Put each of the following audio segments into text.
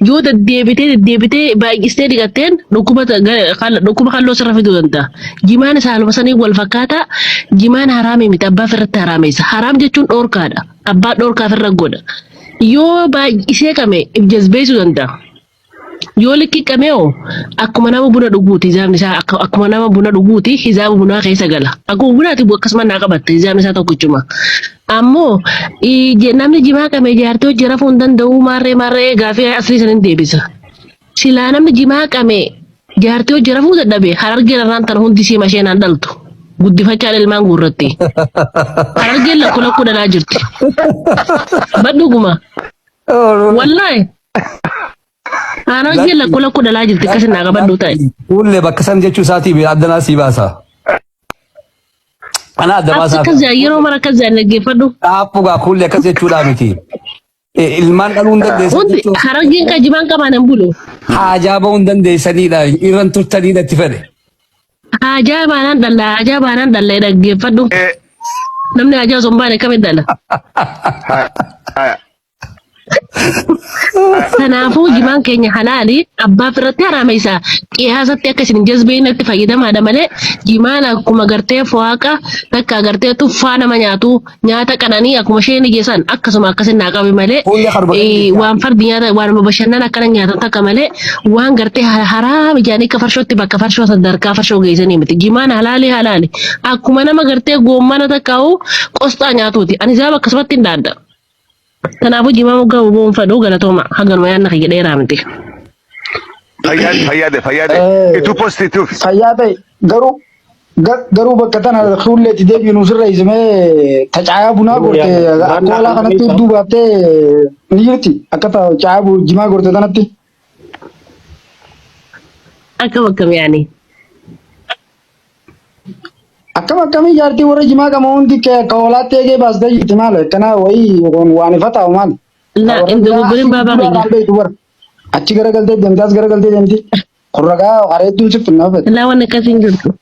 Yoo deddeebitee deddeebitee baay'istee dhiqatteen dhukkuba dhukkuba kalloo sirra fiduu danda'a. Jimaan haaluma sanii wal fakkaataa jimaan haraamii miti abbaa ofirratti haraameessa. Haraam jechuun dhoorkaadha. Abbaa dhoorkaa ofirra godha. Yoo baay'isee qame if jazbeessuu danda'a. Yoo likkii qame hoo akkuma nama buna dhuguuti hizaabni isaa akkuma nama buna dhuguuti hizaaba bunaa keessa gala. Akkuma bunaati akkasuma naa qabatte hizaabni isaa tokkichuma. Ammoo namni jimaa qame jaartii hojii rafuu hin danda'u maarree maarree gaafii asrii san hin deebisa. Silaa namni jimaa qame jaartii hojii rafuu dadhabe Harargeen irraan tana hundi sii masheenaan dhaltu. Guddifachaan ilmaan guurratti. Harargeen lakku lakkuu dhalaa jirti. Badhuguma. Wallaahi. Harargeen lakku lakkuu dhalaa jirti akkasin naa qabadhu ta'e. Fuullee bakka san jechuu isaatii addanaa sii baasa. Ana adda baasaa. Akkas jaa yeroo mara akkas jaa dhaggeeffadhu. Dhaabbu gaa kuullee akkas jechuudhaa miti. Ilmaan dhaluu hin dandeessan Hundi jechuun Harargeen kan jimaan qabaan hin bulu. Haajaa bahuu hin dandeessanidha. Irran turtanidha itti fedhe. Haajaa baanaan dhalla haajaa baanaan dhalla dhaggeeffadhu. Namni haajaa osoo hin baane akkamitti dhala? Kanaafuu jimaan keenya halaali abbaa irratti haraame isa qiyaasatti akka isin jazbeenatti fayyadamaadha malee jimaan akkuma gartee fo'aaqa takka gartee tuffaa nama nyaatu nyaata qananii akkuma isheen ijeessan akkasuma akkasin naa qabe malee Fuulli karba waan fardi nyaata waan bashannana akkana nyaatan takka malee waan gartee haraam ijaanii akka farshootti bakka farshoo sadarkaa farshoo geessanii miti jimaan halaali halaali akkuma nama gartee goommana takkaa'u qosxaa nyaatuuti ani zaaba akkasumatti hin dhaadda. Kanaafuu jimaa moggaa bobo'uun fedhu galatooma haganuma yaadna kiyya dheeraa miti. Fayyaade fayyaade fayyaade ituu posti ituuf. Fayyaa ta'e garuu garuu bakka tana fuulleetti deebiinu sirra isimee tacaayaa bunaa gorte akka hoolaa kanatti hedduu baattee ni jirti akka tacaayaa jimaa gorte tanatti. Akkam akkam yaani. Akkam akkamii jaartii warra jimaa qama hundi akka hoolaatti eegee baastee jirti maal akkana wayii kun waan ifa ta'u maal. La Warra hin biraa dogoggorin baabaa duraadhaan kiyya. beektu bara. Achi garagaltee deemti as garagaltee deemti. Kun ragaa kareedduun sitti hin fedhe. Laa waan akkasii hin jirtu.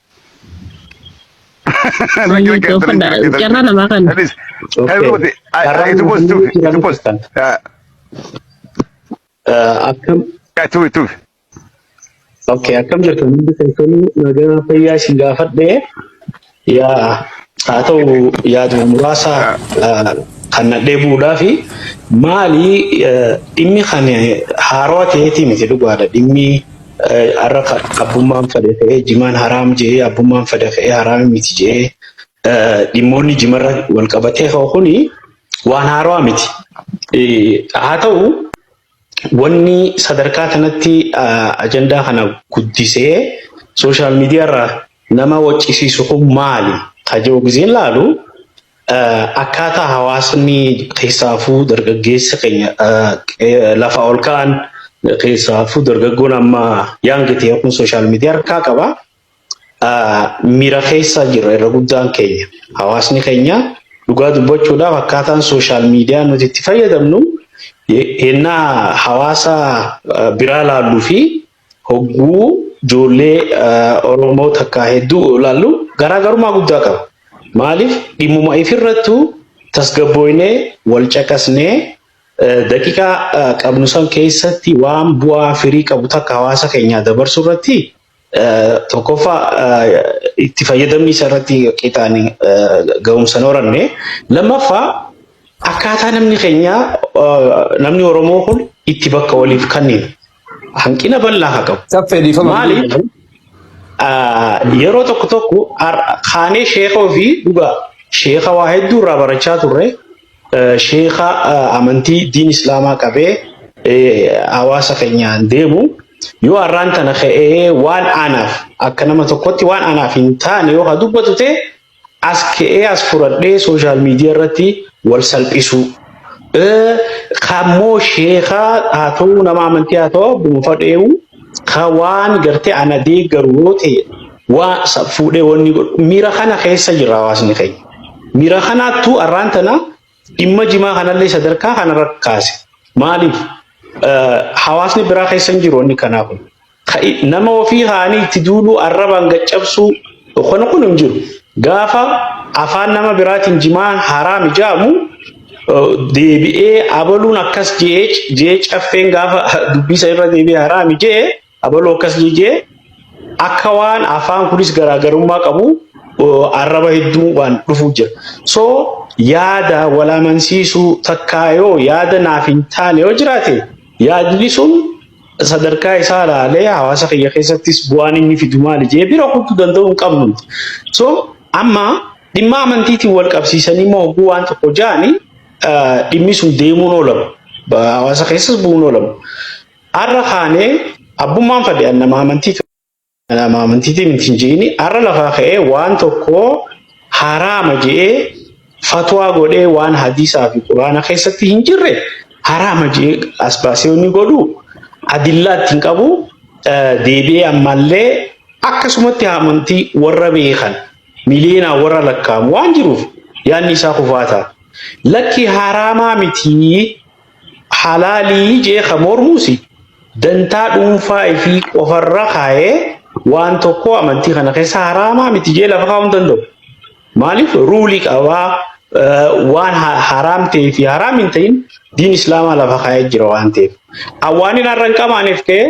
Lakki lakki Uffadha asirra jiru carraa namaa kana. Sadis. Okay. Kan Carraan itu post guutuu itu jiran post. jirtan. Akkam Itu itu. Okay, akkam jirtan hundi keessanuu nagaa fayyaa isin gaafadhee yaa haa ta'u yaaduma muraasa kan nadhee bu'uudhaa fi maali dhimmi kan haarawaa ta'eetii miti dhugaadha dhimmi har'a abbummaan fedhe ka'ee jimaan haraam jedhee abbummaan fedhe ka'ee haraam miti jedhee dhimmoonni jimarra wal qabatee ka'u kuni waan haarawaa miti. Haa ta'u wanni sadarkaa kanatti ajandaa kana guddisee social media irraa nama waccisiisu kun maali? Ka jedhu gizeen laalu akkaataa hawaasni keessaafuu dargaggeessi keenya lafa ol ka'an keessaafuu dargaggoon amma young ta'e kun social media harkaa qaba. Miira keessa jirra irra guddaan keenya. Hawaasni keenya dhugaa dubbachuudhaaf akkaataan social media nuti itti fayyadamnu yennaa hawaasa biraa laalluu fi hogguu ijoollee Oromoo takkaa hedduu laallu garaagarummaa guddaa qaba. Maaliif dhimmuma ifirrattuu tasgabbooynee wal caqasnee daqiiqaa qabnu san keessatti waan bu'aa firii qabu takka hawaasa keenyaa dabarsuu irratti tokkoffaa itti fayyadamni isa irratti qixaan ga'umsa hin horanne. Lammaffaa akkaataa namni keenya namni Oromoo kun itti bakka waliif kenninu hanqina bal'aa haa qabu. Saffee dhiifama. Maaliif yeroo tokko tokko kaanee sheeka ofii dhugaa sheeka waa hedduu irraa barachaa turre sheeka amantii diin islaamaa qabee hawaasa keenyaan deemu yoo har'aan tana ka'ee waan anaaf akka nama tokkotti waan anaaf hin taane yoo ka dubbatu ta'e as ka'ee as fudhadhee social media irratti wal salphisuu. Kammoo sheekaa haa ta'u nama amantii haa ta'u abbuma fadheewu ka waan gartee ana deeggaru yoo ta'e waa fuudhee wanni godhu miira kana keessa jira hawaasni keenya. Miira kanaattuu har'aan tana dhimma jimaa kanallee sadarkaa kanarra kaase. Maaliif hawaasni biraa keessa hin jiru wanni kanaa kun. Nama ofii kaanii itti duuluu arrabaan gaccabsuu kun kun hin jiru. Gaafa afaan nama biraatiin jimaan haraam ijaamu Deebi'ee abaluun akkas je'ee je'ee caffeen gaafa dubbisa irra deebi'ee haraami je'e, abaluu akkas je'ee, akka waan afaan kunis garaagarummaa qabu arraba hedduu waan dhufuu jira. So yaada wal amansiisuu takkaa yoo yaada naaf hin taane yoo jiraate, yaadni sun sadarkaa isaa ilaalee hawaasa kiyya keessattis bu'aan inni fidu maali jee bira kutuu danda'uu hin qabnu. So amma dhimma amantiitiin wal qabsiisanii immoo hogguu waan tokko jaani, dhimmi sun deemuun oolamu. Hawaasa keessas bu'uun oolamu. Har'a kaanee abbummaan fedhe nama amantii, nama amantiitiin miti hin jeeni, har'a lafaa ka'ee waan tokko haraama je'ee fatwaa godhee, waan hadiisaa fi quraana keessatti hin jirre haraama je'ee as baasee inni godhu adillaa ittiin qabu. Deebi'ee ammallee akkasumatti amantii warra beekan miliyoonaan warra lakkaa'amu waan jiruuf yaadni isaa kufaa ta'a. Lakki, haraamaa miti, halaalii jee kan mormuusi dantaa dhuunfaa fi qofarra kaa'ee waan tokko amantii kana keessa haraamaa miti jee lafa kaa'uu hin danda'u. Maaliif? Rule qabaa, waan haraam ta'ee fi haraam hin ta'in diin islaamaa lafa kaa'ee jira waan ta'eef. Waan hin har'a hin qabaaneef ka'ee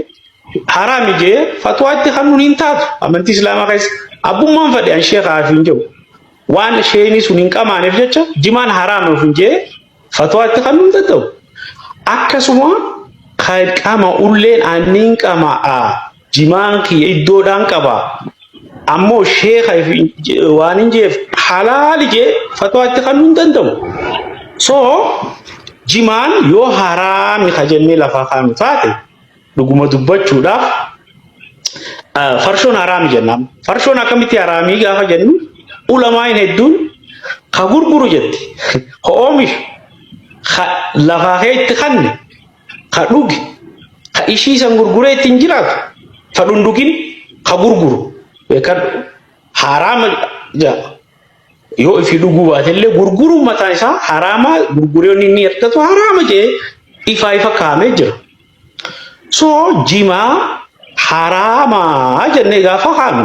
haraami jee fatwaa itti kennuun hin taatu amantii islaamaa keessa. Abbummaan fedhe an sheekaa fi hin jiru. Waan sheeni sun hin qabaaneef jecha jimaan haraami of hin jee fatwaa itti kennuu hin danda'u. Akkasuma kan qama ulleen aannin qama'a, jimaan kiyya iddoodhaan qaba. Ammoo sheeka waan hin jeef halaali jee fatwaa itti kennuu hin danda'u. So jimaan yoo haraami ka jennee lafaa kaanu taate, dhuguma dubbachuudhaaf farshoon haraami jennaan. Farshoon akkamitti haraamii gaafa jennu, ulamaa'in hedduun ka gurguru jetti. Ka oomishu, ka lafaa kee itti kanne, ka dhuge, ka ishii san gurguree ittiin jiraatu, ka dhundugin, ka gurguru. Beekadhu, haraama jedha. Yoo ifi dhuguu baatellee gurguruun mataan isaa haraama, gurguree inni argatu haraama jee ifaa ifa kaa'amee jira. So jimaa haraamaa jennee gaafa kaanu,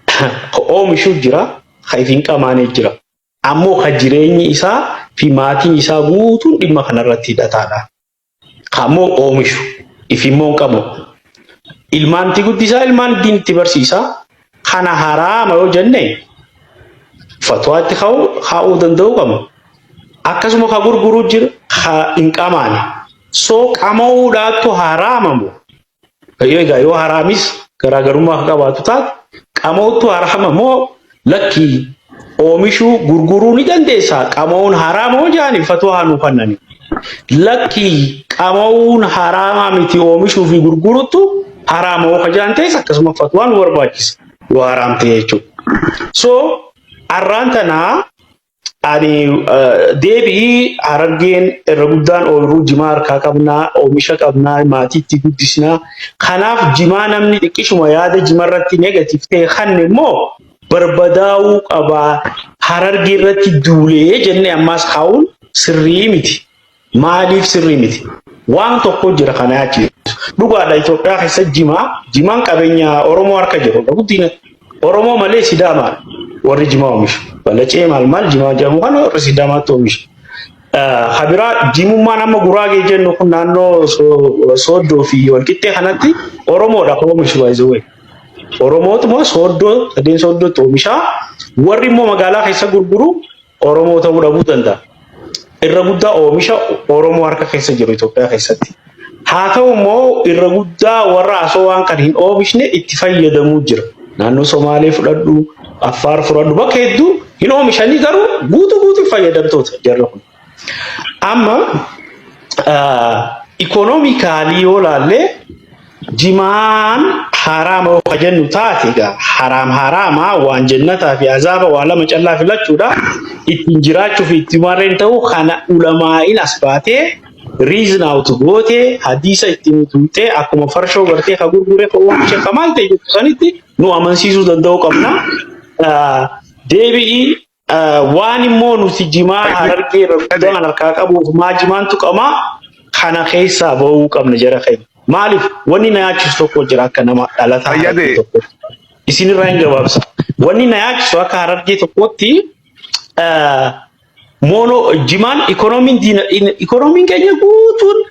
ka oomishuu jira, ka ifin qamaanee jira. Ammoo ka jireenyi isaa fi maatiin isaa guutuun dhimma kanarratti hidhataadha. Ka ammoo oomishu ifimmoo hin qabu. Ilmaanti guddisaa, ilmaan diin itti barsiisaa. Kana haraama yoo jenne fatwaatti kaa'uu danda'uu qabna. Akkasuma ka gurguruu jira, ka hin qamaane. So qama'uudhaattu haraamamu. Yoo egaa yoo haraamis garaagarummaa akka qabaatu taate, qama'uuttu haraama moo lakkii oomishuu gurguruu ni dandeessa, qama'uun haraama hoo jaani fatwaa haa nuu kennani. Lakkii, qama'uun haraamaa miti, oomishuu fi gurguruttu haraama hoo ka jaan ta'es, akkasuma fatwaa nu barbaachisa yoo haraam ta'e jechuudha. So arraan tanaa ani deebi'ii Harargeen irra guddaan ooyiruu jimaa harkaa qabnaa, oomisha qabnaa, maatiitti guddisnaa. Kanaaf jimaa namni xiqqishuma yaada jima irratti negative ta'e kan immoo barbadaa'uu qabaa. Harargee irratti duulee jennee ammaas kaa'uun sirrii miti. Maaliif sirrii miti? Waan tokko jira kana yaachisu. Dhugaadha, Itoophiyaa keessa jimaa, jimaan qabeenya Oromoo harka jiru. Guddina Oromoo malee Sidaamaa warri jimaa oomishu. Balacee maal maal jimaa jedhamu kana warri Sidaamaatti oomishu. Kabiraa jimummaan amma Guraagee jennu kun naannoo Sooddoo fi Walqixxee kanatti Oromoodha kan oomishu, by the way. Oromootuma Sooddoo sadeen Sooddootti oomishaa, warri immoo magaalaa keessa gurguru Oromoo ta'uu dhabuu danda'a. Irra guddaa oomisha Oromoo harka keessa jiru Itoophiyaa keessatti. Haa ta'u immoo irra guddaa warra asoo waan kan hin oomishne itti fayyadamuu jira. Naannoo Somaalee fudhadhu, Affaar fudhadhu, bakka hedduu hin oomishanii garuu guutuu guutuu fayyadamtoota jarri kun. Amma economically yoo laalle, jimaan haraama yoo jennu taate, egaa haraam haraamaa waan jannataa fi azaaba waa lama callaa filachuudha. Ittiin jiraachuu fi ittiin warreen ta'u kana ulamaa'in as baatee reason out gootee, hadiisa ittiin tuuxee, akkuma farshoo gartee ka gurgure, ka oomishe, ka maal ta'e jettu sanitti nu amansiisuu danda'uu qabna. Deebi'ii waan immoo nuti jimaa Harargee irra guddaan harkaa qabuuf maa jimaantu qamaa kana keessaa bahuu qabna jara keenya. Maaliif? Wanni na yaachisu tokko jira akka nama dhalataa Harargee tokkotti. Isinirraa hin gabaabsa. Wanni na yaachisu akka Harargee tokkotti Moonoo jimaan ikoonomiin diina ikoonomiin keenya guutuun.